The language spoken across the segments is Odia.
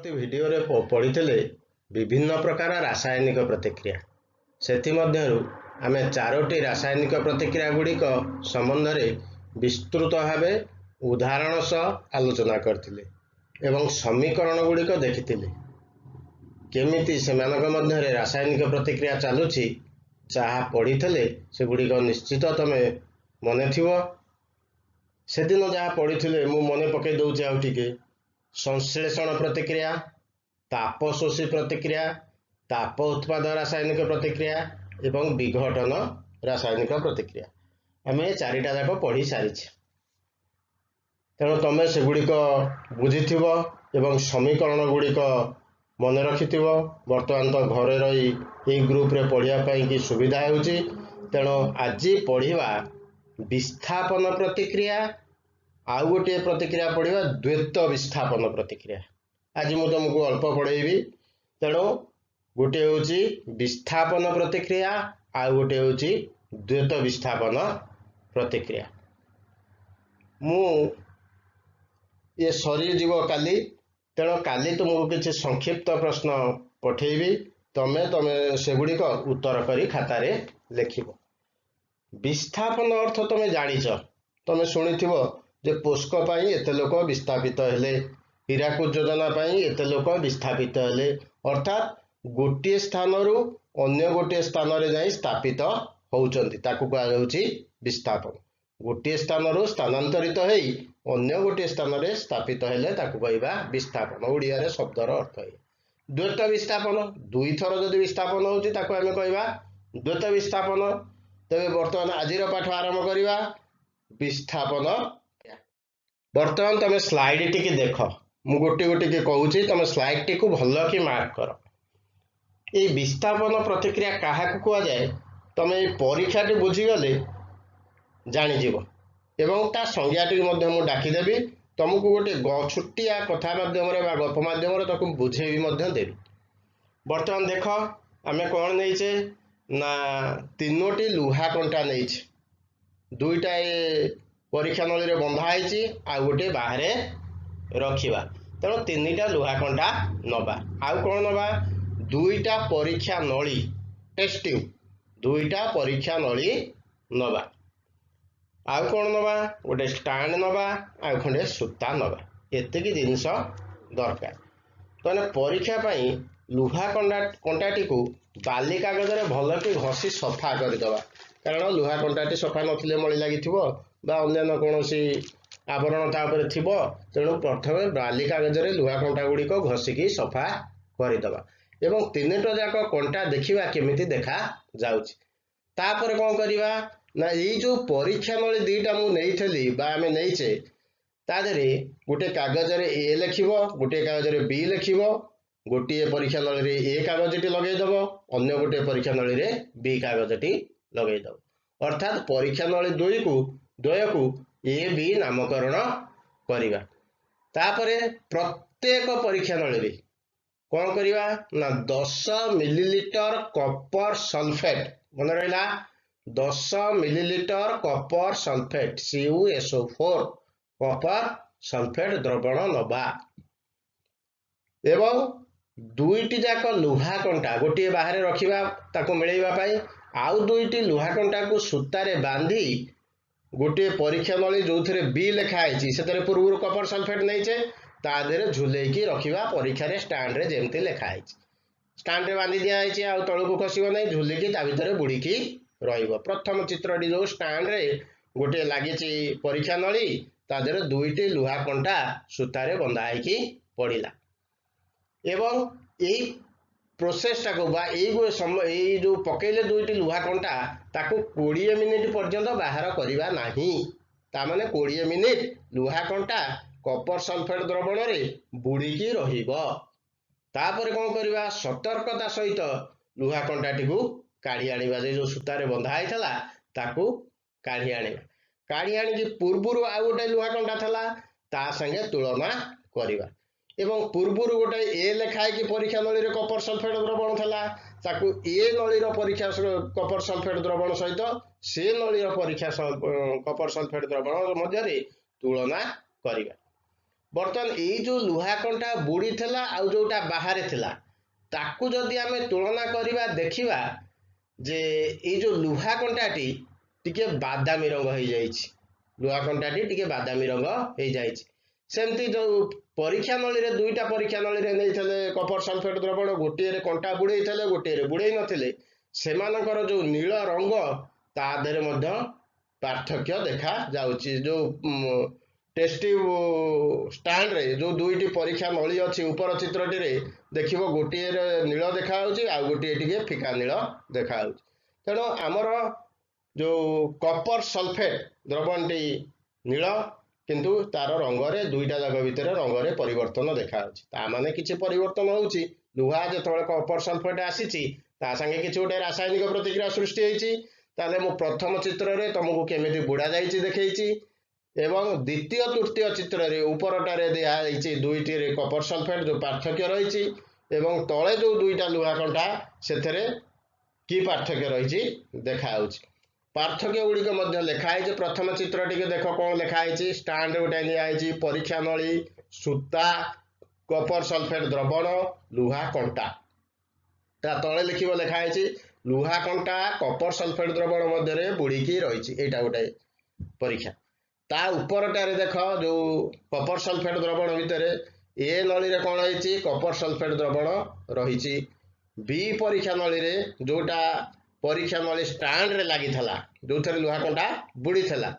ପୂର୍ବବର୍ତ୍ତୀ ଭିଡ଼ିଓରେ ପଢ଼ିଥିଲେ ବିଭିନ୍ନ ପ୍ରକାର ରାସାୟନିକ ପ୍ରତିକ୍ରିୟା। ସେଥିମଧ୍ୟରୁ ଆମେ ଚାରୋଟି ରାସାୟନିକ ପ୍ରତିକ୍ରିୟା ଗୁଡ଼ିକ ସମ୍ବନ୍ଧରେ ବିସ୍ତୃତ ଭାବେ ଉଦାହରଣ ସହ ଆଲୋଚନା କରିଥିଲେ ଏବଂ ସମୀକରଣ ଗୁଡ଼ିକ ଦେଖିଥିଲେ। କେମିତି ସେମାନଙ୍କ ମଧ୍ୟରେ ରାସାୟନିକ ପ୍ରତିକ୍ରିୟା ଚାଲୁଛି ଯାହା ପଢ଼ିଥିଲେ ସେଗୁଡ଼ିକ ନିଶ୍ଚିତ ତମେ ମନେ ଥିବ। ସେଦିନ ଯାହା ପଢ଼ିଥିଲେ ମୁଁ ମନେ ପକାଇ ଦେଉଛି ଆଉ ଟିକେ। ସଂଶ୍ଳେଷଣ ପ୍ରତିକ୍ରିୟା, ତାପଶୋଷୀ ପ୍ରତିକ୍ରିୟା, ତାପ ଉତ୍ପାଦ ରାସାୟନିକ ପ୍ରତିକ୍ରିୟା ଏବଂ ବିଘଟନ ରାସାୟନିକ ପ୍ରତିକ୍ରିୟା, ଆମେ ଚାରିଟା ଯାକ ପଢ଼ି ସାରିଛେ। ତେଣୁ ତମେ ସେଗୁଡ଼ିକ ବୁଝିଥିବ ଏବଂ ସମୀକରଣ ଗୁଡ଼ିକ ମନେ ରଖିଥିବ। ବର୍ତ୍ତମାନ ତ ଘରେ ରହି ଏଇ ଗ୍ରୁପରେ ପଢ଼ିବା ପାଇଁକି ସୁବିଧା ହେଉଛି। ତେଣୁ ଆଜି ପଢ଼ିବା ବିସ୍ଥାପନ ପ୍ରତିକ୍ରିୟା, ଆଉ ଗୋଟିଏ ପ୍ରତିକ୍ରିୟା ପଢ଼ିବା ଦ୍ୱୈତ ବିସ୍ଥାପନ ପ୍ରତିକ୍ରିୟା। ଆଜି ମୁଁ ତୁମକୁ ଅଳ୍ପ ପଢ଼େଇବି। ତେଣୁ ଗୋଟିଏ ହେଉଛି ବିସ୍ଥାପନ ପ୍ରତିକ୍ରିୟା, ଆଉ ଗୋଟିଏ ହେଉଛି ଦ୍ୱୈତ ବିସ୍ଥାପନ ପ୍ରତିକ୍ରିୟା। ମୁଁ ଇଏ ସରିଯିବ କାଲି, ତେଣୁ କାଲି ତୁମକୁ କିଛି ସଂକ୍ଷିପ୍ତ ପ୍ରଶ୍ନ ପଠେଇବି, ତମେ ତମେ ସେଗୁଡ଼ିକ ଉତ୍ତର କରି ଖାତାରେ ଲେଖିବ। ବିସ୍ଥାପନ ଅର୍ଥ ତମେ ଜାଣିଛ, ତମେ ଶୁଣିଥିବ ଯେ ପୋସ୍କୋ ପାଇଁ ଏତେ ଲୋକ ବିସ୍ଥାପିତ ହେଲେ, ହୀରାକୁଦ ଯୋଜନା ପାଇଁ ଏତେ ଲୋକ ବିସ୍ଥାପିତ ହେଲେ। ଅର୍ଥାତ୍ ଗୋଟିଏ ସ୍ଥାନରୁ ଅନ୍ୟ ଗୋଟିଏ ସ୍ଥାନରେ ଯାଇ ସ୍ଥାପିତ ହେଉଛନ୍ତି, ତାକୁ କୁହାଯାଉଛି ବିସ୍ଥାପନ। ଗୋଟିଏ ସ୍ଥାନରୁ ସ୍ଥାନାନ୍ତରିତ ହେଇ ଅନ୍ୟ ଗୋଟିଏ ସ୍ଥାନରେ ସ୍ଥାପିତ ହେଲେ ତାକୁ କହିବା ବିସ୍ଥାପନ। ଓଡ଼ିଆରେ ଶବ୍ଦର ଅର୍ଥ ଏଇଆ। ଦ୍ୱୈତ ବିସ୍ଥାପନ, ଦୁଇଥର ଯଦି ବିସ୍ଥାପନ ହେଉଛି ତାକୁ ଆମେ କହିବା ଦ୍ୱୈତ ବିସ୍ଥାପନ। ତେବେ ବର୍ତ୍ତମାନ ଆଜିର ପାଠ ଆରମ୍ଭ କରିବା ବିସ୍ଥାପନ। ବର୍ତ୍ତମାନ ତମେ ସ୍ଲାଇଡ୍ ଟିକେ ଦେଖ, ମୁଁ ଗୋଟି ଗୋଟିକି କହୁଛି, ତମେ ସ୍ଲାଇଡ୍ଟିକୁ ଭଲ କି ମାର୍କ କର। ଏଇ ବିସ୍ଥାପନ ପ୍ରତିକ୍ରିୟା କାହାକୁ କୁହାଯାଏ ତମେ ଏଇ ପରୀକ୍ଷାଟି ବୁଝିଗଲେ ଜାଣିଯିବ, ଏବଂ ତା ସଂଜ୍ଞାଟିକୁ ମଧ୍ୟ ମୁଁ ଡାକିଦେବି ତମକୁ। ଗୋଟେ ଛୋଟିଆ କଥା ମାଧ୍ୟମରେ ବା ଗପ ମାଧ୍ୟମରେ ତାକୁ ବୁଝେଇବି ମଧ୍ୟ ଦେବି। ବର୍ତ୍ତମାନ ଦେଖ ଆମେ କ'ଣ ନେଇଛେ ନା ତିନୋଟି ଲୁହା କଣ୍ଟା ନେଇଛେ, ଦୁଇଟା ଏ ପରୀକ୍ଷା ନଳୀରେ ବନ୍ଧା ହେଇଛି, ଆଉ ଗୋଟିଏ ବାହାରେ ରଖିବା। ତେଣୁ ତିନିଟା ଲୁହା କଣ୍ଟା ନେବା। ଆଉ କ'ଣ ନେବା? ଦୁଇଟା ପରୀକ୍ଷା ନଳୀ, ଟେଷ୍ଟ ଟ୍ୟୁବ୍, ଦୁଇଟା ପରୀକ୍ଷା ନଳୀ ନେବା। ଆଉ କ'ଣ ନେବା? ଗୋଟେ ଷ୍ଟାଣ୍ଡ ନେବା, ଆଉ ଖଣ୍ଡେ ସୂତା ନେବା। ଏତିକି ଜିନିଷ ଦରକାର। ତାହେଲେ ପରୀକ୍ଷା ପାଇଁ ଲୁହା କଣ୍ଟାଟିକୁ ବାଲି କାଗଜରେ ଭଲକି ଘଷି ସଫା କରିଦେବା, କାରଣ ଲୁହା କଣ୍ଟାଟି ସଫା ନଥିଲେ ମଳି ଲାଗିଥିବ ବା ଅନ୍ୟାନ୍ୟ କୌଣସି ଆବରଣ ତା ଉପରେ ଥିବ। ତେଣୁ ପ୍ରଥମେ ବାଲି କାଗଜରେ ଲୁହା କଣ୍ଟା ଗୁଡ଼ିକ ଘଷିକି ସଫା କରିଦେବା ଏବଂ ତିନିଟା ଯାକ କଣ୍ଟା ଦେଖିବା କେମିତି ଦେଖା ଯାଉଛି। ତାପରେ କ'ଣ କରିବା ନା ଏଇ ଯେଉଁ ପରୀକ୍ଷା ନଳୀ ଦୁଇଟା ମୁଁ ନେଇଥିଲି ବା ଆମେ ନେଇଛେ, ତା ଦେହରେ ଗୋଟେ କାଗଜରେ ଏ ଲେଖିବ, ଗୋଟିଏ କାଗଜରେ ବି ଲେଖିବ। ଗୋଟିଏ ପରୀକ୍ଷା ନଳୀରେ ଏ କାଗଜଟି ଲଗେଇଦେବ, ଅନ୍ୟ ଗୋଟିଏ ପରୀକ୍ଷା ନଳୀରେ ବି କାଗଜଟି ଲଗେଇଦେବ। ଅର୍ଥାତ୍ ପରୀକ୍ଷା ନଳୀ ଦ୍ୱୟକୁ ଏ ବି ନାମକରଣ କରିବା। ତାପରେ ପ୍ରତ୍ୟେକ ପରୀକ୍ଷା ନଳୀରେ କ'ଣ କରିବା ନା 10 ମିଲିଲିଟର କପର ସଲଫେଟ୍, ମନେ ରହିଲା, 10 millilitre copper sulphate CuSO4 copper sulphate ଦ୍ରବଣ ନେବା ଏବଂ ଦୁଇଟି ଯାକ ଲୁହା କଣ୍ଟା, ଗୋଟିଏ ବାହାରେ ରଖିବା ତାକୁ ମିଳେଇବା ପାଇଁ, ଆଉ ଦୁଇଟି ଲୁହା କଣ୍ଟାକୁ ସୂତାରେ ବାନ୍ଧି ଗୋଟିଏ ପରୀକ୍ଷା ନଳୀ ଯେଉଁଥିରେ ବି ଲେଖା ହେଇଛି ସେଥିରେ ପୂର୍ବରୁ କପର ସଲଫେଟ୍ ନେଇଛେ, ତା ଦେହରେ ଝୁଲେଇକି ରଖିବା। ପରୀକ୍ଷାରେ ଷ୍ଟାଣ୍ଡରେ ଯେମିତି ଲେଖା ହେଇଛି, ଷ୍ଟାଣ୍ଡରେ ବାନ୍ଧି ଦିଆହେଇଛି, ଆଉ ତଳକୁ ଖସିବ ନାହିଁ, ଝୁଲିକି ତା ଭିତରେ ବୁଡ଼ିକି ରହିବ। ପ୍ରଥମ ଚିତ୍ରଟି ଯେଉଁ ଷ୍ଟାଣ୍ଡରେ ଗୋଟିଏ ଲାଗିଛି ପରୀକ୍ଷା ନଳୀ, ତା ଦେହରେ ଦୁଇଟି ଲୁହା କଣ୍ଟା ସୂତାରେ ବନ୍ଧା ହେଇକି ପଡ଼ିଲା। ଏବଂ ଏଇ ପ୍ରୋସେସଟାକୁ ବା ଏଇ ଏଇ ଯେଉଁ ପକେଇଲେ ଦୁଇଟି ଲୁହା କଣ୍ଟା, ତାକୁ 20 ମିନିଟ୍ ପର୍ଯ୍ୟନ୍ତ ବାହାର କରିବା ନାହିଁ। ତାମାନେ 20 ମିନିଟ୍ ଲୁହା କଣ୍ଟା କପର ସଲଫେଟ୍ ଦ୍ରବଣରେ ବୁଡ଼ିକି ରହିବ। ତାପରେ କ'ଣ କରିବା? ସତର୍କତା ସହିତ ଲୁହା କଣ୍ଟାଟିକୁ କାଢ଼ି ଆଣିବା, ଯେ ଯେଉଁ ସୂତାରେ ବନ୍ଧା ହେଇଥିଲା ତାକୁ କାଢ଼ି ଆଣିବା। କାଢ଼ି ଆଣିକି ପୂର୍ବରୁ ଆଉ ଗୋଟେ ଲୁହା କଣ୍ଟା ଥିଲା ତା ସାଙ୍ଗେ ତୁଳନା କରିବା, ଏବଂ ପୂର୍ବରୁ ଗୋଟେ ଏ ଲେଖା ହେଇକି ପରୀକ୍ଷା ନଳୀରେ କପର ସଲଫେଟ୍ ଦ୍ରବଣ ଥିଲା, ତାକୁ ଏ ନଳୀର ପରୀକ୍ଷା କପର ସଲଫେଟ୍ ଦ୍ରବଣ ସହିତ ସେ ନଳୀର ପରୀକ୍ଷା କପର ସଲଫେଟ୍ ଦ୍ରବଣ ମଧ୍ୟରେ ତୁଳନା କରିବା। ବର୍ତ୍ତମାନ ଏଇ ଯୋଉ ଲୁହା କଣ୍ଟା ବୁଡ଼ିଥିଲା ଆଉ ଯୋଉଟା ବାହାରେ ଥିଲା, ତାକୁ ଯଦି ଆମେ ତୁଳନା କରିବା, ଦେଖିବା ଯେ ଏଇ ଯୋଉ ଲୁହା କଣ୍ଟାଟି ଟିକେ ବାଦାମୀ ରଙ୍ଗ ହେଇଯାଇଛି। ଲୁହା କଣ୍ଟାଟି ଟିକେ ବାଦାମୀ ରଙ୍ଗ ହେଇଯାଇଛି। ସେମିତି ଯୋଉ ପରୀକ୍ଷା ନଳୀରେ, ଦୁଇଟା ପରୀକ୍ଷା ନଳୀରେ ନେଇଥିଲେ କପର ସଲଫେଟ ଦ୍ରବଣ, ଗୋଟିଏରେ କଣ୍ଟା ବୁଡ଼େଇଥିଲେ, ଗୋଟିଏରେ ବୁଡ଼େଇ ନଥିଲେ, ସେମାନଙ୍କର ଯୋଉ ନୀଳ ରଙ୍ଗ ତା ଦେହରେ ମଧ୍ୟ ପାର୍ଥକ୍ୟ ଦେଖାଯାଉଛି। ଯୋଉ ଟେଷ୍ଟ ଷ୍ଟାଣ୍ଡରେ ଯୋଉ ଦୁଇଟି ପରୀକ୍ଷା ନଳୀ ଅଛି, ଉପର ଚିତ୍ରଟିରେ ଦେଖିବ ଗୋଟିଏରେ ନୀଳ ଦେଖାଯାଉଛି ଆଉ ଗୋଟିଏ ଟିକେ ଫିକା ନୀଳ ଦେଖାଯାଉଛି। ତେଣୁ ଆମର ଯୋଉ କପର ସଲଫେଟ ଦ୍ରବଣଟି ନୀଳ, କିନ୍ତୁ ତାର ରଙ୍ଗରେ, ଦୁଇଟା ଯାକ ଭିତରେ ରଙ୍ଗରେ ପରିବର୍ତ୍ତନ ଦେଖାଯାଉଛି। ତା ମାନେ କିଛି ପରିବର୍ତ୍ତନ ହଉଛି। ଲୁହା ଯେତେବେଳେ କପର ସଲଫେଟ ଆସିଛି, ତା ସାଙ୍ଗେ କିଛି ଗୋଟେ ରାସାୟନିକ ପ୍ରତିକ୍ରିୟା ସୃଷ୍ଟି ହେଇଛି। ତାହେଲେ ମୁଁ ପ୍ରଥମ ଚିତ୍ରରେ ତମକୁ କେମିତି ବୁଡ଼ା ଯାଇଛି ଦେଖେଇଛି ଏବଂ ଦ୍ୱିତୀୟ ତୃତୀୟ ଚିତ୍ରରେ ଉପରଟାରେ ଦିଆଯାଇଛି ଦୁଇଟିରେ କପର ସଲଫେଟ ଯୋଉ ପାର୍ଥକ୍ୟ ରହିଛି ଏବଂ ତଳେ ଯୋଉ ଦୁଇଟା ଲୁହା କଣ୍ଟା ସେଥିରେ କି ପାର୍ଥକ୍ୟ ରହିଛି ଦେଖାଯାଉଛି। ପାର୍ଥକ୍ୟ ଗୁଡ଼ିକ ମଧ୍ୟ ଲେଖା ହେଇଛି। ପ୍ରଥମ ଚିତ୍ର ଟିକେ ଦେଖ, କଣ ଲେଖା ହେଇଛି। ଷ୍ଟାଣ୍ଡ ଗୋଟେ ନିଆହେଇଛି, ପରୀକ୍ଷା ନଳୀ, ସୂତା, କପର ସଲଫେଟ ଦ୍ରବଣ, ଲୁହା କଣ୍ଟା। ତା ତଳେ ଲେଖିବ, ଲେଖା ହେଇଛି ଲୁହା କଣ୍ଟା କପର ସଲଫେଟ ଦ୍ରବଣ ମଧ୍ୟରେ ବୁଡ଼ିକି ରହିଛି। ଏଇଟା ଗୋଟେ ପରୀକ୍ଷା। ତା ଉପରଟାରେ ଦେଖ, ଯୋଉ କପର ସଲଫେଟ ଦ୍ରବଣ ଭିତରେ ଏ ନଳୀରେ କଣ ହେଇଛି? କପର ସଲଫେଟ ଦ୍ରବଣ ରହିଛି। ବି ପରୀକ୍ଷା ନଳୀରେ, ଯୋଉଟା ପରୀକ୍ଷା ନଳୀ ଷ୍ଟାଣ୍ଡରେ ଲାଗିଥିଲା, ଯୋଉଥିରେ ଲୁହା କଣ୍ଟା ବୁଡ଼ିଥିଲା,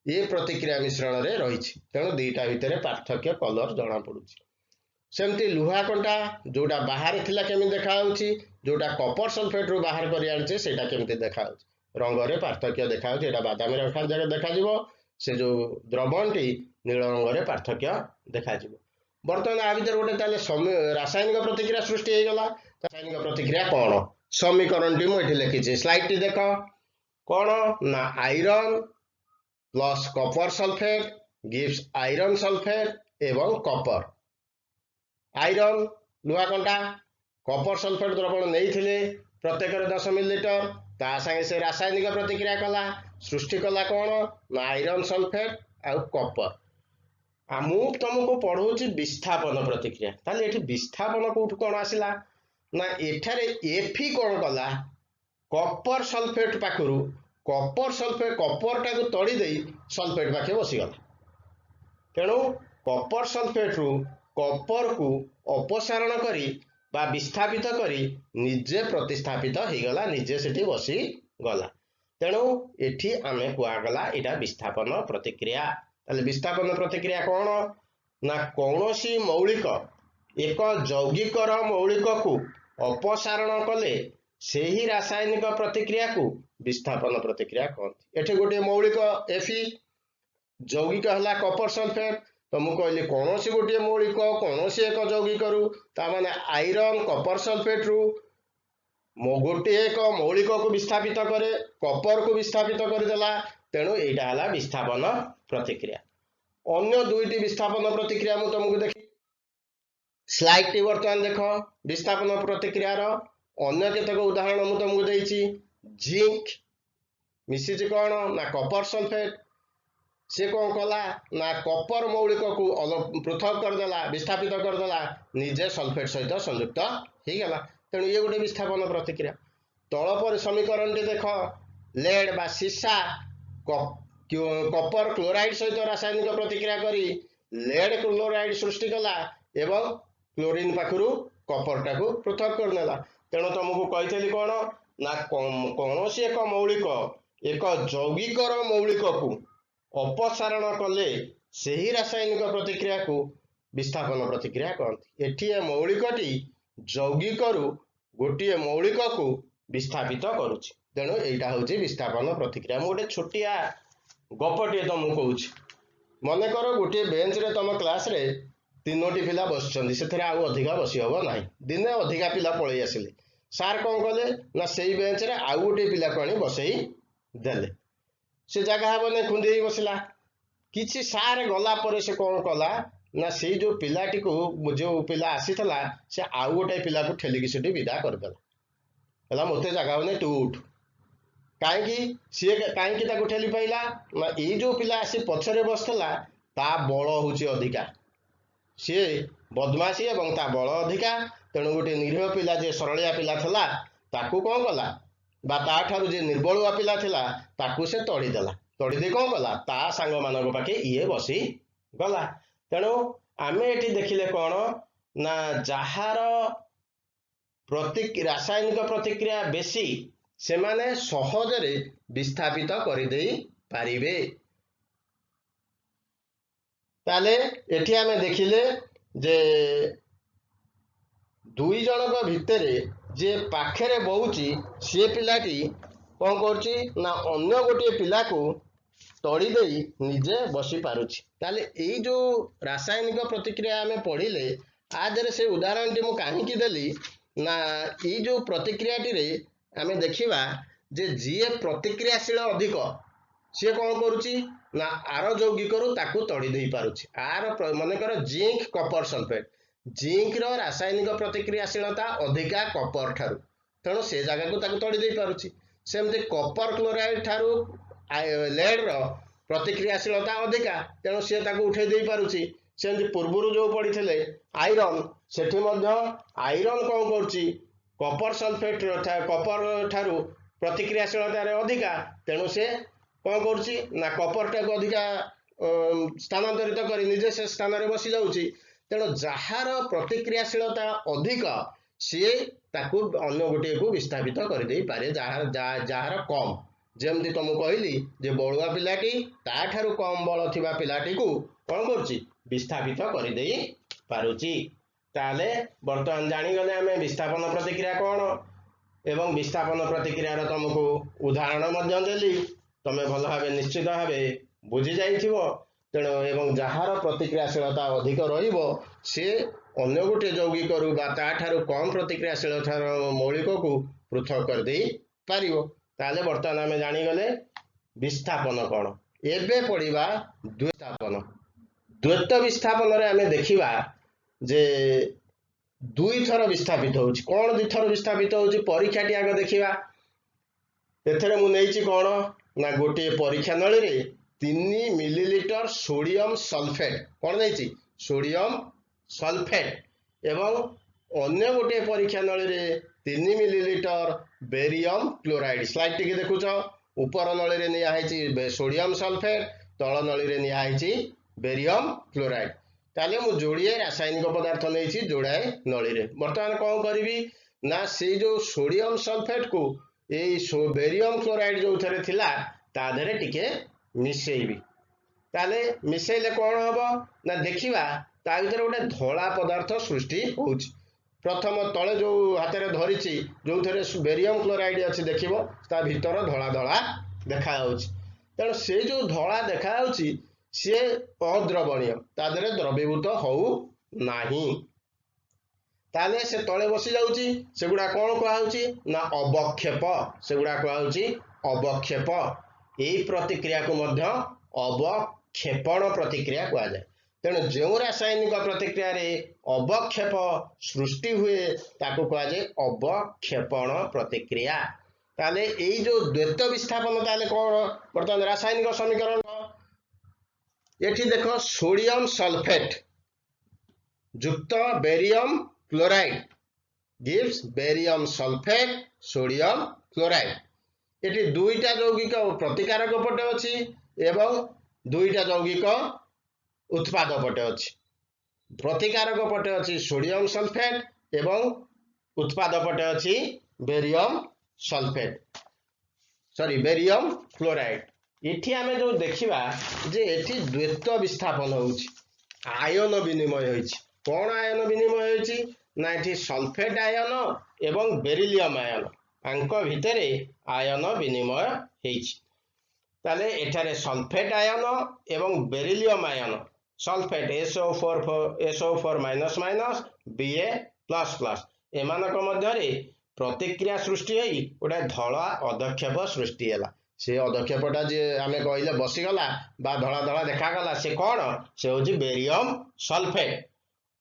ଏ ପ୍ରତିକ୍ରିୟା ମିଶ୍ରଣରେ ରହିଛି। ତେଣୁ ଦିଟା ଭିତରେ ପାର୍ଥକ୍ୟ କଲର ଜଣା ପଡୁଛି। ସେମିତି ଲୁହା କଣ୍ଟା ଯୋଉଟା ବାହାରେ ଥିଲା କେମିତି ଦେଖାଯାଉଛି, ଯୋଉଟା କପର ସଲଫେଟରୁ ବାହାର କରି ଆଣିଛେ ସେଇଟା କେମିତି ଦେଖାଯାଉଛି, ରଙ୍ଗରେ ପାର୍ଥକ୍ୟ ଦେଖାଯାଉଛି। ଏଇଟା ବାଦାମୀ ରଙ୍ଗ ଦେଖାଯିବ, ସେ ଯୋଉ ଦ୍ରବଣଟି ନୀଳ ରଙ୍ଗରେ ପାର୍ଥକ୍ୟ ଦେଖାଯିବ। ବର୍ତ୍ତମାନ ଆ ଭିତରେ ଗୋଟେ ତାହେଲେ ରାସାୟନିକ ପ୍ରତିକ୍ରିୟା ସୃଷ୍ଟି ହେଇଗଲା। ରାସାୟନିକ ପ୍ରତିକ୍ରିୟା କଣ? ସମୀକରଣଟି ମୁଁ ଏଠି ଲେଖିଛି, ସ୍ଲାଇଡଟି ଦେଖ। କଣ ନା iron plus copper sulphate gives iron sulphate ଏବଂ କପର। ଆଇରନ୍ ଲୁହା କଣ୍ଟା, କପର ସଲଫେଟ ଦ୍ରବଣ ନେଇଥିଲେ ପ୍ରତ୍ୟେକରେ 10 ମିଲିଲିଟର, ତା ସାଙ୍ଗେ ସେ ରାସାୟନିକ ପ୍ରତିକ୍ରିୟା କଲା, ସୃଷ୍ଟି କଲା କଣ ନା ଆଇରନ୍ ସଲଫେଟ ଆଉ କପର। ଆଉ ମୁଁ ତମକୁ ପଢଉଛି ବିସ୍ଥାପନ ପ୍ରତିକ୍ରିୟା। ତାହେଲେ ଏଠି ବିସ୍ଥାପନ କୋଉଠୁ କଣ ଆସିଲା ନା ଏଠାରେ ଏଫି କଣ କଲା? କପର ସଲଫେଟ ପାଖରୁ କପର ସଲଫେଟ, କପରଟାକୁ ତଡ଼ି ଦେଇ ସଲଫେଟ ପାଖେ ବସିଗଲା। ତେଣୁ କପର ସଲଫେଟରୁ କପରକୁ ଅପସାରଣ କରି ବା ବିସ୍ଥାପିତ କରି ନିଜେ ପ୍ରତିସ୍ଥାପିତ ହେଇଗଲା, ନିଜେ ସେଠି ବସିଗଲା। ତେଣୁ ଏଠି ଆମେ କୁହାଗଲା ଏଇଟା ବିସ୍ଥାପନ ପ୍ରତିକ୍ରିୟା। ତାହେଲେ ବିସ୍ଥାପନ ପ୍ରତିକ୍ରିୟା କଣ ନା କୌଣସି ମୌଳିକ ଏକ ଯୌଗିକର ମୌଳିକକୁ ଅପସାରଣ କଲେ ସେହି ରାସାୟନିକ ପ୍ରତିକ୍ରିୟାକୁ ବିସ୍ଥାପନ ପ୍ରତିକ୍ରିୟା କହନ୍ତି। ଏଠି ଗୋଟିଏ ମୌଳିକ ଏଫି, ଯୌଗିକ ହେଲା କପର ସଲଫେଟ। ତ ମୁଁ କହିଲି କୌଣସି ଗୋଟିଏ ମୌଳିକ କୌଣସି ଏକ ଯୌଗିକରୁ, ତା ମାନେ ଆଇରନ୍ କପର ସଲଫେଟରୁ ଗୋଟିଏ ଏକ ମୌଳିକକୁ ବିସ୍ଥାପିତ କରେ, କପରକୁ ବିସ୍ଥାପିତ କରିଦେଲା। ତେଣୁ ଏଇଟା ହେଲା ବିସ୍ଥାପନ ପ୍ରତିକ୍ରିୟା। ଅନ୍ୟ ଦୁଇଟି ବିସ୍ଥାପନ ପ୍ରତିକ୍ରିୟା ମୁଁ ତମକୁ ଦେଖି, ସ୍ଲାଇଡଟି ବର୍ତ୍ତମାନ ଦେଖ। ବିସ୍ଥାପନ ପ୍ରତିକ୍ରିୟାର ଅନ୍ୟ କେତେକ ଉଦାହରଣ ମୁଁ ତମକୁ ଦେଇଛି। ଜିଙ୍କ ମିଶିଛି କଣ ନା କପର ସଲଫେଟ। ସେ କଣ କଲା ନା କପର ମୌଳିକକୁ ପୃଥକ କରିଦେଲା, ବିସ୍ଥାପିତ କରିଦେଲା, ନିଜେ ସଲଫେଟ ସହିତ ସଂଯୁକ୍ତ ହେଇଗଲା। ତେଣୁ ଇଏ ଗୋଟେ ବିସ୍ଥାପନ ପ୍ରତିକ୍ରିୟା। ତଳ ପରେ ସମୀକରଣଟି ଦେଖ। ଲେଡ୍ ବା ସୀସା କପର କ୍ଲୋରାଇଡ ସହିତ ରାସାୟନିକ ପ୍ରତିକ୍ରିୟା କରି ଲେଡ୍ କ୍ଲୋରାଇଡ ସୃଷ୍ଟି କଲା ଏବଂ କ୍ଲୋରିନ୍ ପାଖରୁ କପରଟାକୁ ପୃଥକ କରିନେଲା। ତେଣୁ ତମକୁ କହିଥିଲି କଣ ନା କୌଣସି ଏକ ମୌଳିକ ଏକ ଯୌଗିକର ମୌଳିକକୁ ଅପସାରଣ କଲେ ସେହି ରାସାୟନିକ ପ୍ରତିକ୍ରିୟାକୁ ବିସ୍ଥାପନ ପ୍ରତିକ୍ରିୟା କହନ୍ତି। ଏଠି ଏ ମୌଳିକଟି ଯୌଗିକରୁ ଗୋଟିଏ ମୌଳିକକୁ ବିସ୍ଥାପିତ କରୁଛି। ତେଣୁ ଏଇଟା ହଉଛି ବିସ୍ଥାପନ ପ୍ରତିକ୍ରିୟା। ମୁଁ ଗୋଟେ ଛୋଟିଆ ଗପଟିଏ ତମକୁ କହୁଛି। ମନେକର ଗୋଟିଏ ବେଞ୍ଚରେ ତମ କ୍ଲାସରେ ତିନୋଟି ପିଲା ବସିଛନ୍ତି, ସେଥିରେ ଆଉ ଅଧିକା ବସି ହବ ନାହିଁ। ଦିନେ ଅଧିକା ପିଲା ପଳେଇ ଆସିଲେ। ସାର୍ କଣ କଲେ ନା ସେଇ ବେଞ୍ଚରେ ଆଉ ଗୋଟିଏ ପିଲାକୁ ଆଣି ବସେଇ ଦେଲେ। ସେ ଜାଗା ହବନି, ଖୁନ୍ଦି ହେଇ ବସିଲା। କିଛି ସାର୍ ଗଲା ପରେ ସେ କଣ କଲା ନା ସେଇ ଯୋଉ ପିଲାଟିକୁ, ଯୋଉ ପିଲା ଆସିଥିଲା, ସେ ଆଉ ଗୋଟେ ପିଲାକୁ ଠେଲିକି ସେଠି ବିଦା କରିଦେଲା। ହେଲା ମୋତେ ଜାଗା ହବନି, ତୁ ଉଠ। କାହିଁକି ସିଏ କାହିଁକି ତାକୁ ଠେଲି ପାଇଲା ନା ଏଇ ଯୋଉ ପିଲା ଆସି ପଛରେ ବସିଥିଲା ତା ବଳ ହଉଛି ଅଧିକା। ସିଏ ବଦମାସି ଏବଂ ତା ବଳ ଅଧିକା। ତେଣୁ ଗୋଟିଏ ନିରୀହ ପିଲା ଯିଏ ସରଳିଆ ପିଲା ଥିଲା ତାକୁ କ'ଣ କଲା, ବା ତାଠାରୁ ଯିଏ ନିର୍ବଳୁଆ ପିଲା ଥିଲା ତାକୁ ସେ ତଡ଼ିଦେଲା। ତଡ଼ି ଦେଇ କ'ଣ କଲା, ତା ସାଙ୍ଗମାନଙ୍କ ପାଖେ ଇଏ ବସି ଗଲା। ତେଣୁ ଆମେ ଏଠି ଦେଖିଲେ କ'ଣ ନା ଯାହାର ରାସାୟନିକ ପ୍ରତିକ୍ରିୟା ବେଶୀ ସେମାନେ ସହଜରେ ବିସ୍ଥାପିତ କରିଦେଇ ପାରିବେ। ତାହେଲେ ଏଠି ଆମେ ଦେଖିଲେ ଯେ ଦୁଇ ଜଣଙ୍କ ଭିତରେ ଯିଏ ପାଖରେ ବଉଛି ସିଏ ପିଲାଟି କ'ଣ କରୁଛି ନା ଅନ୍ୟ ଗୋଟିଏ ପିଲାକୁ ତଡ଼ି ଦେଇ ନିଜେ ବସି ପାରୁଛି। ତାହେଲେ ଏଇ ଯୋଉ ରାସାୟନିକ ପ୍ରତିକ୍ରିୟା ଆମେ ପଢ଼ିଲେ, ଆ ଦେହରେ ସେ ଉଦାହରଣଟି ମୁଁ କାହିଁକି ଦେଲି ନା ଏଇ ଯୋଉ ପ୍ରତିକ୍ରିୟାଟିରେ ଆମେ ଦେଖିବା ଯେ ଯିଏ ପ୍ରତିକ୍ରିୟାଶୀଳ ଅଧିକ ସିଏ କ'ଣ କରୁଛି ନା ଆର ଯୌଗିକରୁ ତାକୁ ତଡ଼ି ଦେଇ ପାରୁଛି। ଆର ମନେକର ଜିଙ୍କ କପର ସଲଫେଟ୍, ଜିଙ୍କର ରାସାୟନିକ ପ୍ରତିକ୍ରିୟାଶୀଳତା ଅଧିକା କପର ଠାରୁ, ତେଣୁ ସେ ଜାଗାକୁ ତାକୁ ତଡ଼ି ଦେଇ ପାରୁଛି। ସେମିତି କପର କ୍ଲୋରାଇଡ୍ ଠାରୁ ଲେଡ୍ର ପ୍ରତିକ୍ରିୟାଶୀଳତା ଅଧିକା, ତେଣୁ ସିଏ ତାକୁ ଉଠେଇ ଦେଇ ପାରୁଛି। ସେମିତି ପୂର୍ବରୁ ଯୋଉ ପଢ଼ିଥିଲେ ଆଇରନ୍, ସେଠି ମଧ୍ୟ ଆଇରନ୍ କ'ଣ କରୁଛି, କପର ସଲଫେଟ୍ କପର ଠାରୁ ପ୍ରତିକ୍ରିୟାଶୀଳତାରେ ଅଧିକା, ତେଣୁ ସେ କ'ଣ କରୁଛି ନା କପରଟାକୁ ଅଧିକା ସ୍ଥାନାନ୍ତରିତ କରି ନିଜେ ସେ ସ୍ଥାନରେ ବସି ଯାଉଛି। ତେଣୁ ଯାହାର ପ୍ରତିକ୍ରିୟାଶୀଳତା ଅଧିକ ସିଏ ତାକୁ ଅନ୍ୟ ଗୋଟିଏକୁ ବିସ୍ଥାପିତ କରିଦେଇପାରେ, ଯାହାର କମ୍। ଯେମିତି ତ ମୁଁ କହିଲି ଯେ ବଳୁଆ ପିଲାଟି ତାଠାରୁ କମ୍ ବଳ ଥିବା ପିଲାଟିକୁ କ'ଣ କରୁଛି, ବିସ୍ଥାପିତ କରିଦେଇ ପାରୁଛି। ତାହେଲେ ବର୍ତ୍ତମାନ ଜାଣିଗଲେ ଆମେ ବିସ୍ଥାପନ ପ୍ରତିକ୍ରିୟା କ'ଣ ଏବଂ ବିସ୍ଥାପନ ପ୍ରତିକ୍ରିୟାର ତମକୁ ଉଦାହରଣ ମଧ୍ୟ ଦେଲି, ତମେ ଭଲ ଭାବେ ନିଶ୍ଚିତ ଭାବେ ବୁଝି ଯାଇଥିବ। ତେଣୁ ଏବଂ ଯାହାର ପ୍ରତିକ୍ରିୟାଶୀଳତା ଅଧିକ ରହିବ ସିଏ ଅନ୍ୟ ଗୋଟିଏ ଯୌଗିକରୁ ବା ତାଠାରୁ କମ୍ ପ୍ରତିକ୍ରିୟାଶୀଳତାର ମୌଳିକକୁ ପୃଥକ କରିଦେଇ ପାରିବ। ତାହେଲେ ବର୍ତ୍ତମାନ ଆମେ ଜାଣିଗଲେ ବିସ୍ଥାପନ କ'ଣ। ଏବେ ପଢ଼ିବା ଦ୍ୱିସ୍ଥାପନ। ଦ୍ୱୈତ ବିସ୍ଥାପନରେ ଆମେ ଦେଖିବା ଯେ ଦୁଇଥର ବିସ୍ଥାପିତ ହେଉଛି। କ'ଣ ଦୁଇଥର ବିସ୍ଥାପିତ ହେଉଛି, ପରୀକ୍ଷାଟି ଆଗ ଦେଖିବା। ଏଥିରେ ମୁଁ ନେଇଛି କ'ଣ ନା ଗୋଟିଏ ପରୀକ୍ଷା ନଳୀରେ 3 ମିଲିଲିଟର ସୋଡିୟମ ସଲଫେଟ୍, କ'ଣ ନେଇଛି, ସୋଡିୟମ ସଲଫେଟ୍, ଏବଂ ଅନ୍ୟ ଗୋଟିଏ ପରୀକ୍ଷା ନଳୀରେ 3 ମିଲିଲିଟର ବେରିୟମ କ୍ଲୋରାଇଡ୍। ସ୍ଲାଇଡ୍ ଟିକେ ଦେଖୁଛ, ଉପର ନଳୀରେ ନିଆହେଇଛି ସୋଡିୟମ ସଲଫେଟ୍, ତଳ ନଳୀରେ ନିଆହେଇଛି ବେରିୟମ କ୍ଲୋରାଇଡ୍। ତାହେଲେ ମୁଁ ଯୋଡ଼ିଏ ରାସାୟନିକ ପଦାର୍ଥ ନେଇଛି ଯୋଡ଼ାଏ ନଳୀରେ। ବର୍ତ୍ତମାନ କ'ଣ କରିବି ନା ସେଇ ଯୋଉ ସୋଡିୟମ ସଲଫେଟ୍କୁ ଏଇ ବେରିୟମ କ୍ଲୋରାଇଡ୍ ଯୋଉଥିରେ ଥିଲା ତା ଦେହରେ ଟିକେ ମିଶେଇବି। ତାହେଲେ ମିଶେଇଲେ କ'ଣ ହବ ନା ଦେଖିବା ତା ଭିତରେ ଗୋଟେ ଧଳା ପଦାର୍ଥ ସୃଷ୍ଟି ହଉଛି। ପ୍ରଥମ ତଳେ ଯୋଉ ହାତରେ ଧରିଛି ଯୋଉଥିରେ ବେରିୟମ କ୍ଲୋରାଇଡ୍ ଅଛି ଦେଖିବ ତା ଭିତର ଧଳା ଧଳା ଦେଖାଯାଉଛି। ତେଣୁ ସେଇ ଯୋଉ ଧଳା ଦେଖାଯାଉଛି ସିଏ ଅଦ୍ରବଣୀୟ, ତା ଦେହରେ ଦ୍ରବୀଭୂତ ହଉ ନାହିଁ। ତାହେଲେ ସେ ତଳେ ବସି ଯାଉଛି। ସେଗୁଡ଼ା କ'ଣ କୁହାହଉଛି ନା ଅବକ୍ଷେପ, ସେଗୁଡ଼ା କୁହାହଉଛି ଅବକ୍ଷେପ। ଏଇ ପ୍ରତିକ୍ରିୟାକୁ ମଧ୍ୟ ଅବକ୍ଷେପଣ ପ୍ରତିକ୍ରିୟା କୁହାଯାଏ। ତେଣୁ ଯେଉଁ ରାସାୟନିକ ପ୍ରତିକ୍ରିୟାରେ ଅବକ୍ଷେପ ସୃଷ୍ଟି ହୁଏ ତାକୁ କୁହାଯାଏ ଅବକ୍ଷେପଣ ପ୍ରତିକ୍ରିୟା। ତାହେଲେ ଏଇ ଯୋଉ ଦ୍ୱୈତ ବିସ୍ଥାପନ, ତାହେଲେ କ'ଣ ବର୍ତ୍ତମାନ ରାସାୟନିକ ସମୀକରଣ ଏଠି ଦେଖ, ସୋଡିୟମ ସଲଫେଟ୍ ଯୁକ୍ତ barium chloride gives barium sulphate sodium chloride. ଏଠି ଦୁଇଟା ଯୌଗିକ ପ୍ରତିକାରକ ପଟେ ଅଛି ଏବଂ ଦୁଇଟା ଯୌଗିକ ଉତ୍ପାଦ ପଟେ ଅଛି। ପ୍ରତିକାରକ ପଟେ ଅଛି ସୋଡିୟମ ସଲଫେଟ୍ ଏବଂ ଉତ୍ପାଦ ପଟେ ଅଛି barium sulphate, sorry barium chloride. ଏଠି ଆମେ ଯୋଉ ଦେଖିବା ଯେ ଏଠି ଦ୍ୱୈତ ବିସ୍ଥାପନ ହଉଛି, ଆୟନ ବିନିମୟ ହେଇଛି। କ'ଣ ଆୟନ ବିନିମୟ ହେଇଛି ନା ଏଠି ସଲଫେଟ୍ ଆୟନ ଏବଂ ବେରିଲିୟମ ଆୟନ ଆଙ୍କ ଭିତରେ ଆୟନ ବିନିମୟ ହେଇଛି। ତାହେଲେ ଏଠାରେ ସଲଫେଟ୍ ଆୟନ ଏବଂ ବେରିଲିୟମ ଆୟନ, sulphate SO4 minus minus Ba plus plus, ଏମାନଙ୍କ ମଧ୍ୟରେ ପ୍ରତିକ୍ରିୟା ସୃଷ୍ଟି ହେଇ ଗୋଟେ ଧଳା ଅଧକ୍ଷେପ ସୃଷ୍ଟି ହେଲା। ସେ ଅଧକ୍ଷେପଟା ଯିଏ ଆମେ କହିଲେ ବସିଗଲା ବା ଧଳା ଧଳା ଦେଖାଗଲା, ସେ କ'ଣ? ସେ ହେଉଛି ବେରିୟମ ସଲଫେଟ୍।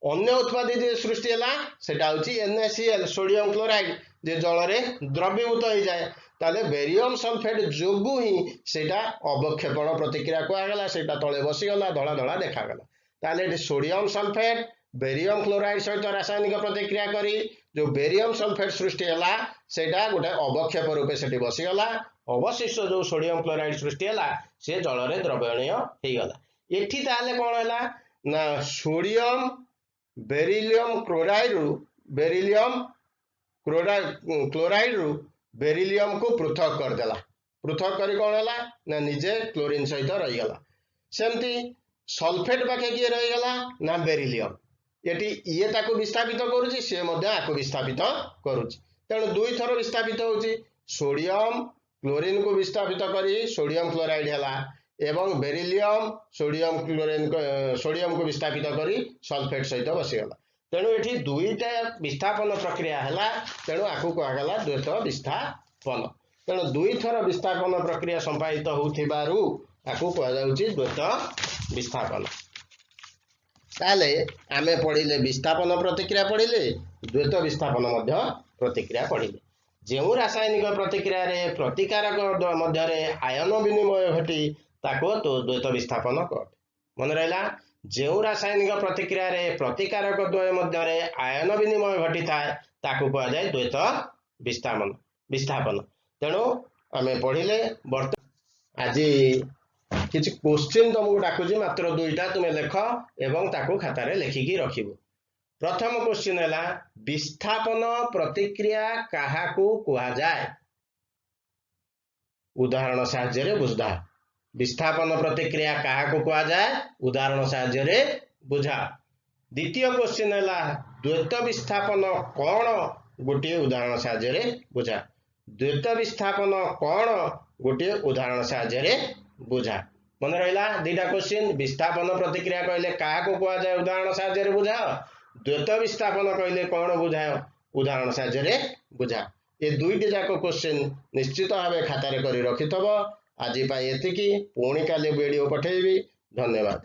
ଅନ୍ୟ ଉତ୍ପାଦ ଯିଏ ସୃଷ୍ଟି ହେଲା ସେଟା ହେଉଛି NaCl sodium chloride, ଯେ ଜଳରେ ଦ୍ରବୀଭୂତ ହେଇଯାଏ। ତାହେଲେ ବେରିୟମ ସଲଫେଟ୍ ଯୋଗୁଁ ହିଁ ସେଇଟା ଅବକ୍ଷେପଣ ପ୍ରତିକ୍ରିୟା କୁହାଗଲା, ସେଇଟା ତଳେ ବସିଗଲା, ଧଳା ଧଳା ଦେଖାଗଲା। ତାହେଲେ ଏଠି ସୋଡିୟମ ସଲଫେଟ ବେରିୟମ କ୍ଲୋରାଇଡ ସହିତ ରାସାୟନିକ ପ୍ରତିକ୍ରିୟା କରି ଯୋଉ ବେରିୟମ ସଲଫେଟ ସୃଷ୍ଟି ହେଲା, ସେଇଟା ଗୋଟେ ଅବକ୍ଷେପ ରୂପେ ସେଠି ବସିଗଲା। ଅବଶିଷ୍ଟ ଯୋଉ ସୋଡିୟମ କ୍ଲୋରାଇଡ ସୃଷ୍ଟି ହେଲା, ସେ ଜଳରେ ଦ୍ରବଣୀୟ ହେଇଗଲା। ଏଠି ତାହେଲେ କଣ ହେଲା ନା, ସୋଡିୟମ ବେରିଲିୟମ କ୍ଲୋରାଇଡରୁ ବେରିଲିୟମ କ୍ଲୋରାଇଡରୁ ବେରିଲିୟମକୁ ପୃଥକ କରିଦେଲା। ପୃଥକ କରି କଣ ହେଲା ନା, ନିଜେ କ୍ଲୋରିନ ସହିତ ରହିଗଲା। ସେମିତି ସଲଫେଟ ପାଖେ କିଏ ରହିଗଲା ନା, ବେରିଲିୟମ। ଏଠି ଇଏ ତାକୁ ବିସ୍ଥାପିତ କରୁଛି, ସିଏ ମଧ୍ୟ ଆକୁ ବିସ୍ଥାପିତ କରୁଛି। ତେଣୁ ଦୁଇଥର ବିସ୍ଥାପିତ ହଉଛି। ସୋଡିୟମ କ୍ଲୋରିନକୁ ବିସ୍ଥାପିତ କରି ସୋଡିୟମ କ୍ଲୋରାଇଡ ହେଲା ଏବଂ ବେରିଲିୟମ ସୋଡିୟମ କ୍ଲୋରିନ ସୋଡିୟମକୁ ବିସ୍ଥାପିତ କରି ସଲଫେଟ ସହିତ ବସିଗଲା। ତେଣୁ ଏଠି ଦୁଇଟା ବିସ୍ଥାପନ ପ୍ରକ୍ରିୟା ହେଲା। ତେଣୁ ଆକୁ କୁହାଗଲା ଦ୍ୱୈତ ବିସ୍ଥାପନ। ତେଣୁ ଦୁଇଥର ବିସ୍ଥାପନ ପ୍ରକ୍ରିୟା ସମ୍ପାଦିତ ହେଉଥିବାରୁ ଆକୁ କୁହାଯାଉଛି ଦ୍ୱୈତ ବିସ୍ଥାପନ। ତାହେଲେ ଆମେ ପଢିଲେ ବିସ୍ଥାପନ ପ୍ରତିକ୍ରିୟା ପଢିଲେ, ଦ୍ୱୈତ ବିସ୍ଥାପନ ମଧ୍ୟ ପ୍ରତିକ୍ରିୟା ପଢିଲେ। ଯେଉଁ ରାସାୟନିକ ପ୍ରତିକ୍ରିୟାରେ ପ୍ରତିକାରକ ମଧ୍ୟରେ ଆୟନ ବିନିମୟ ଘଟି ତାକୁ ଦ୍ୱୈତ ବିସ୍ଥାପନ କହେ। ମନେ ରହିଲା? ଯେଉଁ ରାସାୟନିକ ପ୍ରତିକ୍ରିୟାରେ ପ୍ରତିକାରକ ଦ୍ୱୟ ମଧ୍ୟରେ ଆୟନ ବିନିମୟ ଘଟିଥାଏ, ତାକୁ କୁହାଯାଏ ଦ୍ୱୈତ ବିସ୍ଥାପନ। ତେଣୁ ଆମେ ପଢିଲେ। ବର୍ତ୍ତମାନ ଆଜି କିଛି କୋଶ୍ଚିନ୍ ତମକୁ ଡାକୁଛି, ମାତ୍ର ଦୁଇଟା। ତୁମେ ଲେଖ ଏବଂ ତାକୁ ଖାତାରେ ଲେଖିକି ରଖିବ। ପ୍ରଥମ କୋଶ୍ଚିନ୍ ହେଲା, ବିସ୍ଥାପନ ପ୍ରତିକ୍ରିୟା କାହାକୁ କୁହାଯାଏ? ଉଦାହରଣ ସାହାଯ୍ୟରେ ବୁଝାଅ। ବିସ୍ଥାପନ ପ୍ରତିକ୍ରିୟା କାହାକୁ କୁହାଯାଏ? ଉଦାହରଣ ସାହାଯ୍ୟରେ ବୁଝାଅ। ଦ୍ୱିତୀୟ କୋଶ୍ଚିନ୍ ହେଲା, ଦ୍ୱୈତ ବିସ୍ଥାପନ କଣ? ଗୋଟିଏ ଉଦାହରଣ ସାହାଯ୍ୟରେ ବୁଝା। ଦ୍ୱୈତ ବିସ୍ଥାପନ କଣ? ଗୋଟିଏ ଉଦାହରଣ ସାହାଯ୍ୟରେ ବୁଝା। ମନେ ରହିଲା ଦିଟା କୋଶ୍ଚିନ୍? ବିସ୍ଥାପନ ପ୍ରତିକ୍ରିୟା କହିଲେ କାହାକୁ କୁହାଯାଏ? ଉଦାହରଣ ସାହାଯ୍ୟରେ ବୁଝାଅ। ଦ୍ୱୈତ ବିସ୍ଥାପନ କହିଲେ କଣ ବୁଝାଅ? ଉଦାହରଣ ସାହାଯ୍ୟରେ ବୁଝା। ଏ ଦୁଇଟି ଯାକ କୋଶ୍ଚିନ୍ ନିଶ୍ଚିତ ଭାବେ ଖାତାରେ କରି ରଖିଥବ। ଆଜି ପାଇଁ ଏତିକି। ପୁଣି କାଲି ଭିଡ଼ିଓ ପଠେଇବି। ଧନ୍ୟବାଦ।